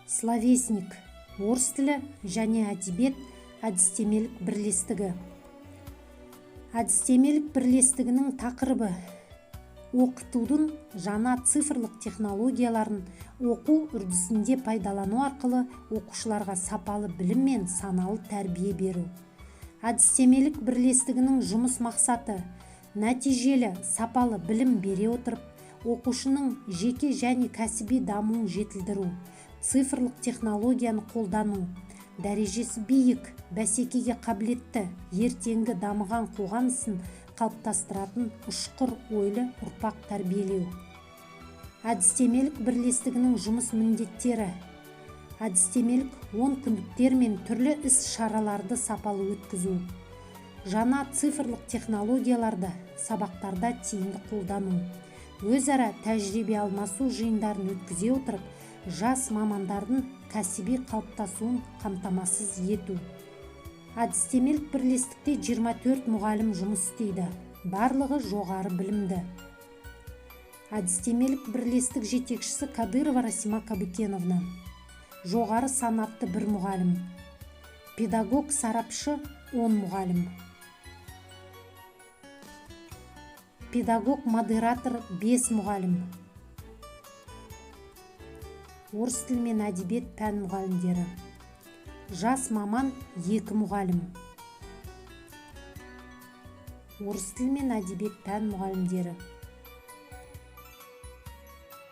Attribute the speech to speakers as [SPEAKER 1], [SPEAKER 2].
[SPEAKER 1] Словесник орыс тілі және әдебиет әдістемелік бірлестігі. Әдістемелік бірлестігінің тақырыбы: оқытудың жаңа цифрлық технологияларын оқу үрдісінде пайдалану арқылы оқушыларға сапалы білім мен саналы тәрбие беру. Әдістемелік бірлестігінің жұмыс мақсаты: нәтижелі, сапалы білім бере отырып, оқушының жеке және кәсіби дамуын жетілдіру, цифрлық технологияны қолдану дәрежесі биік, бәсекеге қабілетті, ертеңгі дамыған қоғам ісін қалыптастыратын ұшқыр ойлы ұрпақ тәрбиелеу. Әдістемелік бірлестігінің жұмыс міндеттері: әдістемелік 10 күндіктер мен түрлі іс-шараларды сапалы өткізу, жаңа цифрлық технологияларды сабақтарда тиімді қолдану, өзара тәжірибе алмасу жиындарын өткізе отырып, жас мамандардың кәсіби қалыптасуын қамтамасыз ету. Әдістемелік бірлестікте 24 мұғалім жұмыс істейді, барлығы жоғары білімді. Әдістемелік бірлестік жетекшісі Кадырова Расима Кабыкеновна, жоғары санатты 1 мұғалім, педагог сарапшы 10 мұғалім, педагог модератор 5 мұғалім, орыс тілі мен әдебиет пән мұғалімдері, жас маман 2 мұғалім, орыс тілі мен әдебиет пән мұғалімдері.